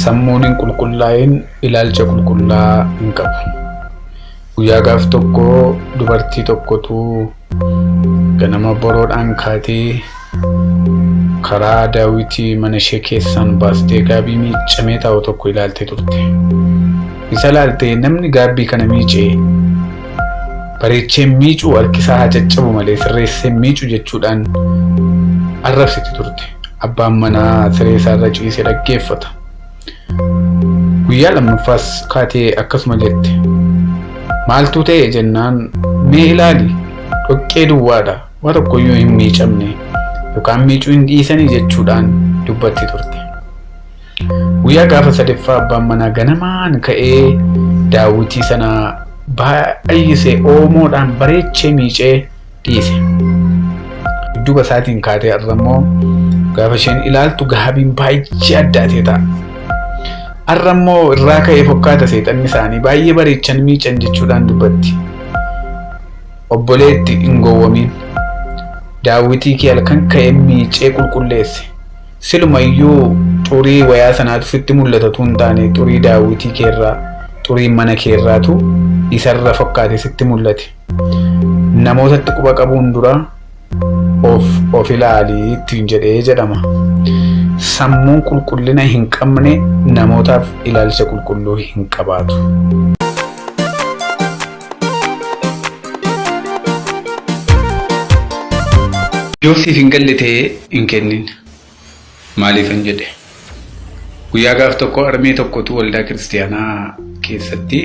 Sammuun hin qulqullaa'in ilaalcha qulqullaa'aa hin qabu. Guyyaa gaaf tokko dubartii tokkotu ganama boroodhaan kaatee karaa daawwitii mana ishee keessaan baastee gaabii miiccamee taa'u tokko ilaaltee turte. Isa ilaaltee namni gaabbii kana miicee bareechee miicuu harkisaa haa caccabu malee sirreessee miicu jechuudhaan arrabsiti turte. Abbaan manaa siree isaarra ciisee dhaggeeffata. Guyyaa lammaffaas kaatee akkasuma jette. Maaltu ta'e jennaan mee ilaali dhoqqee duwwaadha waa tokkoyyuu hin miicamne yookaan miicuu hin dhiisanii jechuudhaan dubbatti turte. Guyyaa gaafa sadaffaa abbaan manaa ganamaan ka'ee daawwitii sana baay'isee oomoodhaan bareechee miicee dhiise. Dudduuba isaatiin kaatee har'a immoo gaafa isheen ilaaltu gaabiin baay'ee addaatee ta'a. Har'a immoo irraa ka'ee fokkaata seexanni isaanii baay'ee bareechan miican jechuudhaan dubbatti. Obboleetti hin gowwomiin. Daawwitii kee halkan ka'ee miicee qulqulleesse. Siluma iyyuu xurii wayaa sanaatu sitti mul'atatu hin taane xurii daawwitii keerraa xurii mana keerraatu isarra fokkaate sitti mul'ate. Namootatti quba qabuun dura of of ilaali ittiin jedhee jedhama. Sammuun qulqullina hin qabne namootaaf ilaalcha qulqulluu hin qabaatu. Yoo siif hin galle ta'ee hin kennin. Maaliifan jedhe? Guyyaa gaaf tokko armee tokkotu waldaa kiristiyaanaa keessatti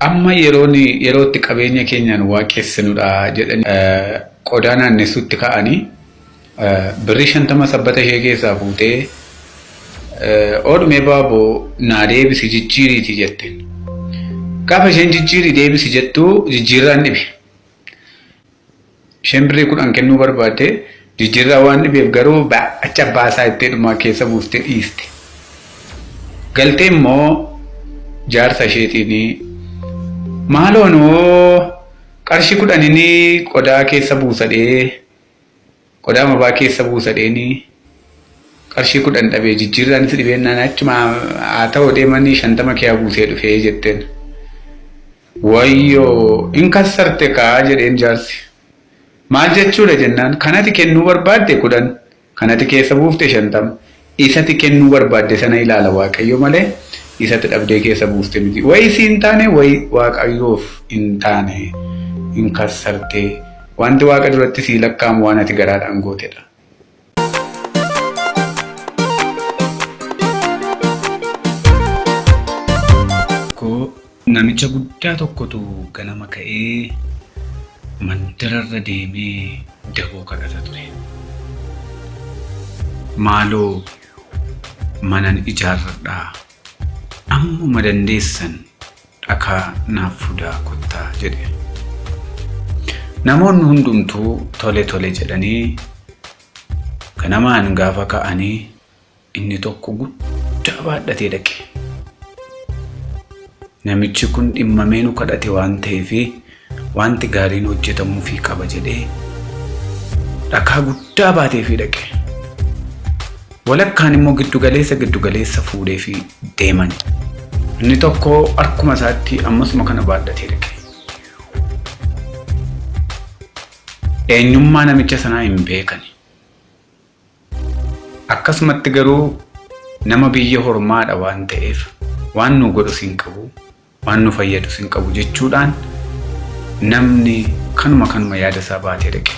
amma yeroon yeroo itti qabeenya keenyaan waaqessinudha jedhanii qodaa naannessuutti ka'anii birrii 50 sabbata ishee keessaa fuutee oodhumee baaboo naa deebisi jijjiiriiti jette. Gaafa isheen jijjiirii deebisi jettu jijjiirraan dhibe. Isheen birrii 10 kennuu barbaadde jijjiirraa waan dhibeef garuu achi abbaa isaa ittee dhumaa keessa buuftee dhiiste. Galtee immoo jaarsa isheetiin maaloo noo qarshii kudhanin qodaa keessa buusadhee qodaa mabaa keessa buusadheeni qarshii 10 dhabee jijjiirraanis dhibeennaan achuma haa ta'u deemanii 50 kiyaa buusee dhufee jetteen. Wayyoo in kassarte kaa jedheen jaarsi. Maal jechuudha jennaan kanati kennuu barbaadde 10 kanati keessa buufte 50 isati kennuu barbaadde sana ilaala Waaqayyo malee isati dhabdee keessa buufte miti. Wayi si hin taane wayi Waaqayyoof hin taane in kassarte wanti Waaqa duratti sii lakkaa'amu waan ati garaadhaan gootedha. Koo namicha guddaa tokkotu ganama ka'ee mandararra deemee daboo kadhata ture. Maaloo manan ijaarradhaa ammuma dandeessan dhakaa naaf fudaa kottaa jedhe. Namoonni hundumtuu tole tole jedhanii ganamaan gaafa ka'anii inni tokko guddaa baadhatee dhaqe. Namichi kun dhimmamee nu kadhate waan ta'eef wanti gaariin hojjetamuufii qaba jedhee dhakaa guddaa baateefii dhaqe. Walakkaan immoo giddu galeessa giddu galeessa fuudheefii deeman. Inni tokko harkuma isaatti ammasuma kana baadhatee dhaqe. Eenyummaa namicha sanaa hin beekani. Akkasumatti garuu nama biyya hormaadha waan ta'eef waan nu godhus hin qabu, waan nu fayyadus hin qabu jechuudhaan namni kanuma kanuma yaada isaa baatee dhaqe.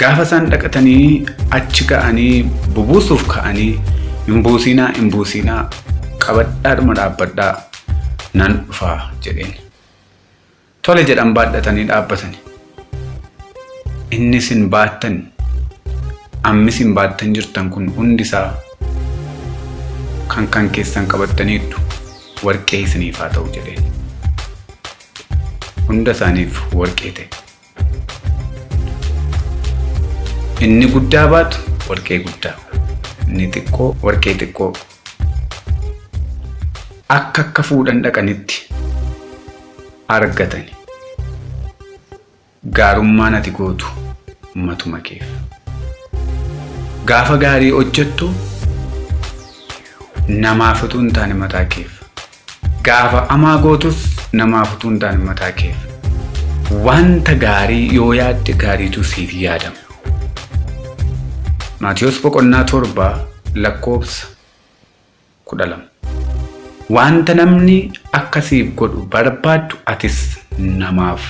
Gaafa isaan dhaqatanii achi ga'anii bubuusuuf ka'anii hin buusiinaa hin buusiinaa qabadhaadhuma dhaabbadhaa nan dhufaa jedheen. Tole jedhan baadhatanii dhaabbatani. Inni isin baattan ammi isin baattan jirtan kun hundi isaa kan kan keessan qabattaniittu warqee isiniif haa ta'u jedheen. Hunda isaaniif warqee ta'e. Inni guddaa baatu warqee guddaa, inni xiqqoo warqee xiqqoo. Akka akka fuudhan dhaqanitti argatani. Gaarummaan ati gootu matuma keef. Gaafa gaarii hojjettu namaaf utuu hin taane mataa keef. Gaafa hamaa gootus namaaf utuu hin taane mataa keef. Wanta gaarii yoo yaadde gaariitu siif yaadama. Maatiyos boqonnaa 7 lakkoofsa 12. Wanta namni akka siif godhu barbaaddu atis namaaf